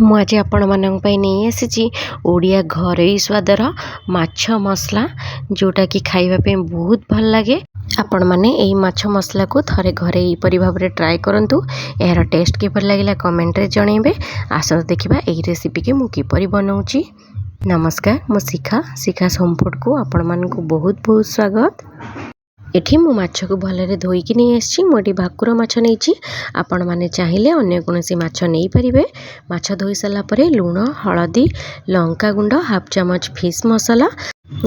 ମୁଁ ଆଜି ଆପଣମାନଙ୍କ ପାଇଁ ନେଇ ଆସିଛି ଓଡ଼ିଆ ଘରୋଇ ସ୍ୱାଦର ମାଛ ମସଲା, ଯେଉଁଟାକି ଖାଇବା ପାଇଁ ବହୁତ ଭଲ ଲାଗେ। ଆପଣମାନେ ଏହି ମାଛ ମସଲାକୁ ଥରେ ଘରେ ଏହିପରି ଭାବରେ ଟ୍ରାଏ କରନ୍ତୁ। ଏହାର ଟେଷ୍ଟ କିପରି ଲାଗିଲା କମେଣ୍ଟରେ ଜଣାଇବେ। ଆସନ୍ତୁ ଦେଖିବା ଏହି ରେସିପିକି ମୁଁ କିପରି ବନାଉଛି। ନମସ୍କାର, ମୁଁ ଶିଖା, ଶିଖାସ୍ ହୋମ୍ ଫୁଡ଼୍କୁ ଆପଣମାନଙ୍କୁ ବହୁତ ବହୁତ ସ୍ୱାଗତ। ଏଠି ମୁଁ ମାଛକୁ ଭଲରେ ଧୋଇକି ନେଇ ଆସିଛି। ମୁଁ ଏଠି ଭାକୁର ମାଛ ନେଇଛି, ଆପଣମାନେ ଚାହିଁଲେ ଅନ୍ୟ କୌଣସି ମାଛ ନେଇପାରିବେ। ମାଛ ଧୋଇ ସାରିଲା ପରେ ଲୁଣ, ହଳଦୀ, ଲଙ୍କାଗୁଣ୍ଡ, ହାଫ୍ ଚାମଚ ଫିସ୍ ମସଲା,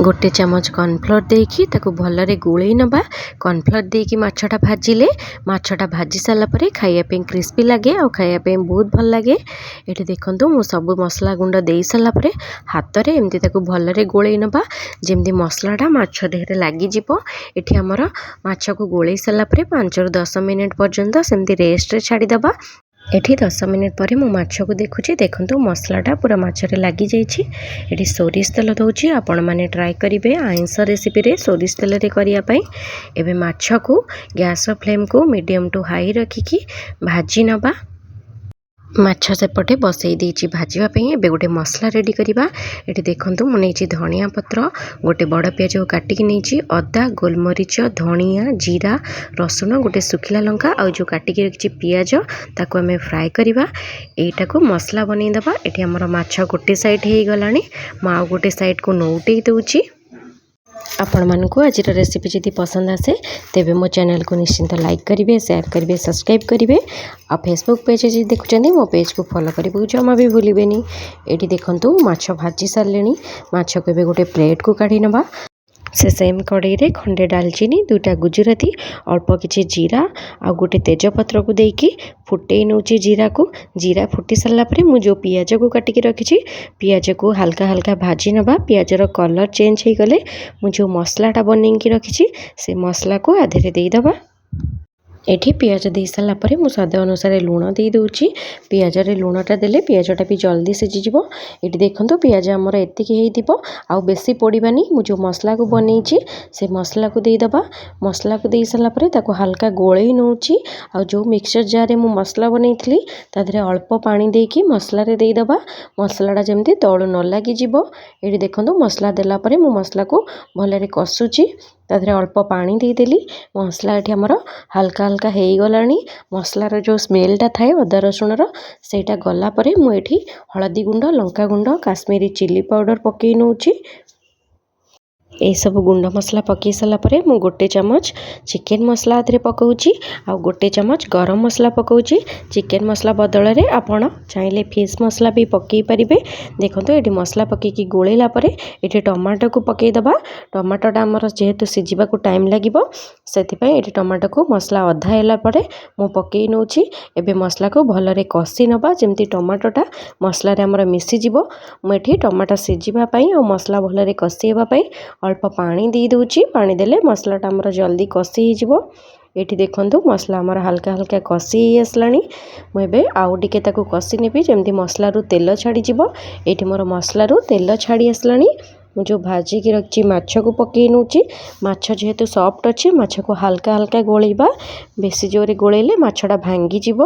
ଗୋଟେ ଚାମଚ କର୍ଣ୍ଣଫ୍ଲୋର୍ ଦେଇକି ତାକୁ ଭଲରେ ଗୋଳେଇ ନେବା। କର୍ଣ୍ଣଫ୍ଲୋର୍ ଦେଇକି ମାଛଟା ଭାଜିଲେ, ମାଛଟା ଭାଜି ସାରିଲା ପରେ ଖାଇବା ପାଇଁ କ୍ରିସ୍ପି ଲାଗେ ଆଉ ଖାଇବା ପାଇଁ ବହୁତ ଭଲ ଲାଗେ। ଏଠି ଦେଖନ୍ତୁ, ମୁଁ ସବୁ ମସଲା ଗୁଣ୍ଡ ଦେଇ ସାରିଲା ପରେ ହାତରେ ଏମିତି ତାକୁ ଭଲରେ ଗୋଳେଇ ନେବା, ଯେମିତି ମସଲାଟା ମାଛ ଦେହରେ ଲାଗିଯିବ। ଏଠି ଆମର ମାଛକୁ ଗୋଳେଇ ସାରିଲା ପରେ 5ରୁ 10 ମିନିଟ୍ ପର୍ଯ୍ୟନ୍ତ ସେମିତି ରେଷ୍ଟରେ ଛାଡ଼ିଦେବା। ଏଠି 10 ମିନିଟ୍ ପରେ ମୁଁ ମାଛକୁ ଦେଖୁଛି। ଦେଖନ୍ତୁ, ମସଲାଟା ପୁରା ମାଛରେ ଲାଗିଯାଇଛି। ଏଠି ସୋରିଷ ତେଲ ଦେଉଛି। ଆପଣମାନେ ଟ୍ରାଏ କରିବେ ଆଇଁଷ ରେସିପିରେ ସୋରିଷ ତେଲରେ କରିବା ପାଇଁ। ଏବେ ମାଛକୁ ଗ୍ୟାସ୍ର ଫ୍ଲେମ୍କୁ ମିଡ଼ିୟମ୍ ଟୁ ହାଇ ରଖିକି ଭାଜି ନେବା। ମାଛ ସେପଟେ ବସେଇ ଦେଇଛି ଭାଜିବା ପାଇଁ। ଏବେ ଗୋଟେ ମସଲା ରେଡ଼ି କରିବା। ଏଠି ଦେଖନ୍ତୁ, ମୁଁ ନେଇଛି ଧଣିଆ ପତ୍ର, ଗୋଟେ ବଡ଼ ପିଆଜକୁ କାଟିକି ନେଇଛି, ଅଦା, ଗୋଲମରିଚ, ଧଣିଆ, ଜିରା, ରସୁଣ, ଗୋଟେ ଶୁଖିଲା ଲଙ୍କା ଆଉ ଯେଉଁ କାଟିକି ରଖିଛି ପିଆଜ, ତାକୁ ଆମେ ଫ୍ରାଏ କରିବା। ଏଇଟାକୁ ମସଲା ବନେଇଦେବା। ଏଠି ଆମର ମାଛ ଗୋଟେ ସାଇଡ଼୍ ହେଇଗଲାଣି, ମୁଁ ଆଉ ଗୋଟେ ସାଇଡ଼୍କୁ ନଉଟେଇ ଦେଉଛି। ଆପଣମାନଙ୍କୁ ଆଜିର ରେସିପି ଯଦି ପସନ୍ଦ ଆସେ, ତେବେ ମୋ ଚ୍ୟାନେଲକୁ ନିଶ୍ଚିନ୍ତ ଲାଇକ୍ କରିବେ, ସେୟାର କରିବେ, ସବସ୍କ୍ରାଇବ୍ କରିବେ। ଆଉ ଫେସବୁକ୍ ପେଜ୍ ଯଦି ଦେଖୁଛନ୍ତି, ମୋ ପେଜ୍କୁ ଫଲୋ କରିବାକୁ ଜମା ବି ଭୁଲିବେନି। ଏଇଠି ଦେଖନ୍ତୁ, ମାଛ ଭାଜି ସାରିଲିଣି। ମାଛକୁ ଏବେ ଗୋଟେ ପ୍ଲେଟ୍କୁ କାଢ଼ି ନେବା। ସେ ସେମ୍ କଡ଼େଇରେ ଖଣ୍ଡେ ଡାଲଚିନି, ଦୁଇଟା ଗୁଜୁରାତି, ଅଳ୍ପ କିଛି ଜିରା ଆଉ ଗୋଟେ ତେଜପତ୍ରକୁ ଦେଇକି ଫୁଟେଇ ନେଉଛି ଜିରାକୁ। ଜିରା ଫୁଟି ସାରିଲା ପରେ ମୁଁ ଯେଉଁ ପିଆଜକୁ କାଟିକି ରଖିଛି, ପିଆଜକୁ ହାଲକା ହାଲକା ଭାଜି ନେବା। ପିଆଜର କଲର୍ ଚେଞ୍ଜ ହେଇଗଲେ ମୁଁ ଯେଉଁ ମସଲାଟା ବନେଇକି ରଖିଛି, ସେ ମସଲାକୁ ଆ ଦେହରେ ଦେଇଦେବା। ଏଠି ପିଆଜ ଦେଇ ସାରିଲା ପରେ ମୁଁ ସ୍ୱାଦ ଅନୁସାରେ ଲୁଣ ଦେଇ ଦେଉଛି। ପିଆଜରେ ଲୁଣଟା ଦେଲେ ପିଆଜଟା ବି ଜଲ୍ଦି ସିଝିଯିବ। ଏଠି ଦେଖନ୍ତୁ, ପିଆଜ ଆମର ଏତିକି ହେଇଥିବ, ଆଉ ବେଶୀ ପୋଡ଼ିବାନି। ମୁଁ ଯେଉଁ ମସଲାକୁ ବନେଇଛି, ସେ ମସଲାକୁ ଦେଇଦେବା। ମସଲାକୁ ଦେଇ ସାରିଲା ପରେ ତାକୁ ହାଲକା ଗୋଳେଇ ନେଉଛି। ଆଉ ଯେଉଁ ମିକ୍ସଚର୍ ଜାର୍ରେ ମୁଁ ମସଲା ବନେଇଥିଲି, ତା ଦେହରେ ଅଳ୍ପ ପାଣି ଦେଇକି ମସଲାରେ ଦେଇଦେବା, ମସଲାଟା ଯେମିତି ତଳୁ ନ ଲାଗିଯିବ। ଏଠି ଦେଖନ୍ତୁ, ମସଲା ଦେଲା ପରେ ମୁଁ ମସଲାକୁ ଭଲରେ କଷୁଛି। ତା ଦେହରେ ଅଳ୍ପ ପାଣି ଦେଇଦେଲି। ମସଲା ଏଠି ଆମର ହାଲକା ହାଲକା ହେଇଗଲାଣି। ମସଲାର ଯେଉଁ ସ୍ମେଲଟା ଥାଏ ଅଦା ରସୁଣର, ସେଇଟା ଗଲା ପରେ ମୁଁ ଏଠି ହଳଦୀ ଗୁଣ୍ଡ, ଲଙ୍କା ଗୁଣ୍ଡ, କାଶ୍ମୀରୀ ଚିଲି ପାଉଡ଼ର ପକାଇ ନେଉଛି। ଏସବୁ ଗୁଣ୍ଡ ମସଲା ପକାଇ ସାରିଲା ପରେ ମୁଁ ଗୋଟେ ଚାମଚ ଚିକେନ୍ ମସଲା ଏଥିରେ ପକାଉଛି ଆଉ ଗୋଟେ ଚାମଚ ଗରମ ମସଲା ପକାଉଛି। ଚିକେନ୍ ମସଲା ବଦଳରେ ଆପଣ ଚାହିଁଲେ ଫିସ୍ ମସଲା ବି ପକାଇ ପାରିବେ। ଦେଖନ୍ତୁ, ଏଠି ମସଲା ପକାଇକି ଗୋଳେଇଲା ପରେ ଏଠି ଟମାଟୋକୁ ପକାଇଦେବା। ଟମାଟୋଟା ଆମର ଯେହେତୁ ସିଝିବାକୁ ଟାଇମ୍ ଲାଗିବ, ସେଥିପାଇଁ ଏଠି ଟମାଟୋକୁ ମସଲା ଅଧା ହେଲା ପରେ ମୁଁ ପକାଇ ନେଉଛି। ଏବେ ମସଲାକୁ ଭଲରେ କଷି ନେବା, ଯେମିତି ଟମାଟୋଟା ମସଲାରେ ଆମର ମିଶିଯିବ। ମୁଁ ଏଠି ଟମାଟୋ ସିଝିବା ପାଇଁ ଆଉ ମସଲା ଭଲରେ କଷି ହେବା ପାଇଁ ଅଳ୍ପ ପାଣି ଦେଇ ଦେଉଛି। ପାଣି ଦେଲେ ମସଲାଟା ଆମର ଜଲ୍ଦି କଷି ହେଇଯିବ। ଏଠି ଦେଖନ୍ତୁ, ମସଲା ଆମର ହାଲକା ହାଲକା କଷି ହେଇ ଆସିଲାଣି। ମୁଁ ଏବେ ଆଉ ଟିକେ ତାକୁ କଷି ନେବି, ଯେମିତି ମସଲାରୁ ତେଲ ଛାଡ଼ିଯିବ। ଏଇଠି ମୋର ମସଲାରୁ ତେଲ ଛାଡ଼ି ଆସିଲାଣି। ମୁଁ ଯେଉଁ ଭାଜିକି ରଖିଛି ମାଛକୁ ପକାଇ ନେଉଛି। ମାଛ ଯେହେତୁ ସଫ୍ଟ ଅଛି, ମାଛକୁ ହାଲକା ହାଲକା ଗୋଳେଇବା। ବେଶୀ ଜୋରେ ଗୋଳେଇଲେ ମାଛଟା ଭାଙ୍ଗିଯିବ।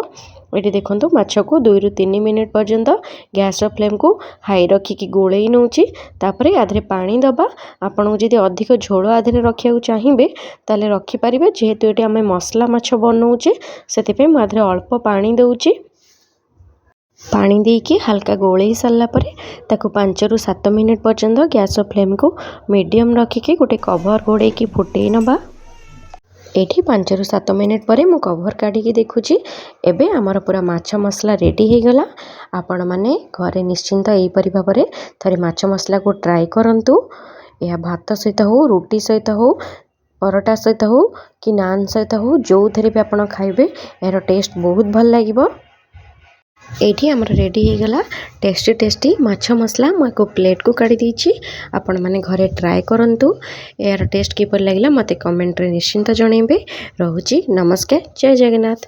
ଏଠି ଦେଖନ୍ତୁ, ମାଛକୁ 2ରୁ 3 ମିନିଟ୍ ପର୍ଯ୍ୟନ୍ତ ଗ୍ୟାସ୍ର ଫ୍ଲେମ୍କୁ ହାଇ ରଖିକି ଗୋଳେଇ ନେଉଛି। ତାପରେ ୟା ଦେହରେ ପାଣି ଦେବା। ଆପଣଙ୍କୁ ଯଦି ଅଧିକ ଝୋଳ ଆ ଦେହରେ ରଖିବାକୁ ଚାହିଁବେ, ତାହେଲେ ରଖିପାରିବେ। ଯେହେତୁ ଏଠି ଆମେ ମସଲା ମାଛ ବନଉଛେ, ସେଥିପାଇଁ ମୁଁ ଆ ଦେହରେ ଅଳ୍ପ ପାଣି ଦେଉଛି। ପାଣି ଦେଇକି ହାଲକା ଗୋଳେଇ ସାରିଲା ପରେ ତାକୁ 5ରୁ 7 ମିନିଟ୍ ପର୍ଯ୍ୟନ୍ତ ଗ୍ୟାସ୍ର ଫ୍ଲେମ୍କୁ ମିଡ଼ିୟମ୍ ରଖିକି ଗୋଟେ କଭର୍ ଘୋଡ଼େଇକି ଫୁଟେଇ ନେବା। ଏଇଠି 5ରୁ 7 ମିନିଟ୍ ପରେ ମୁଁ କଭର୍ କାଢ଼ିକି ଦେଖୁଛି। ଏବେ ଆମର ପୁରା ମାଛ ମସଲା ରେଡ଼ି ହେଇଗଲା। ଆପଣମାନେ ଘରେ ନିଶ୍ଚିନ୍ତ ଏହିପରି ଭାବରେ ଥରେ ମାଛ ମସଲାକୁ ଟ୍ରାଏ କରନ୍ତୁ। ଏହା ଭାତ ସହିତ ହେଉ, ରୁଟି ସହିତ ହେଉ, ପରଟା ସହିତ ହେଉ କି ନାନ୍ ସହିତ ହେଉ, ଯେଉଁଥିରେ ବି ଆପଣ ଖାଇବେ, ଏହାର ଟେଷ୍ଟ ବହୁତ ଭଲ ଲାଗିବ। ଏଇଠି ଆମର ରେଡ଼ି ହେଇଗଲା ଟେଷ୍ଟି ଟେଷ୍ଟି ମାଛ ମସଲା। ମୁଁ ୟାକୁ ପ୍ଲେଟ୍କୁ କାଢ଼ି ଦେଇଛି। ଆପଣମାନେ ଘରେ ଟ୍ରାଏ କରନ୍ତୁ। ଏହାର ଟେଷ୍ଟ କିପରି ଲାଗିଲା, ମୋତେ କମେଣ୍ଟରେ ନିଶ୍ଚିନ୍ତ ଜଣାଇବେ। ରହୁଛି, ନମସ୍କାର, ଜୟ ଜଗନ୍ନାଥ।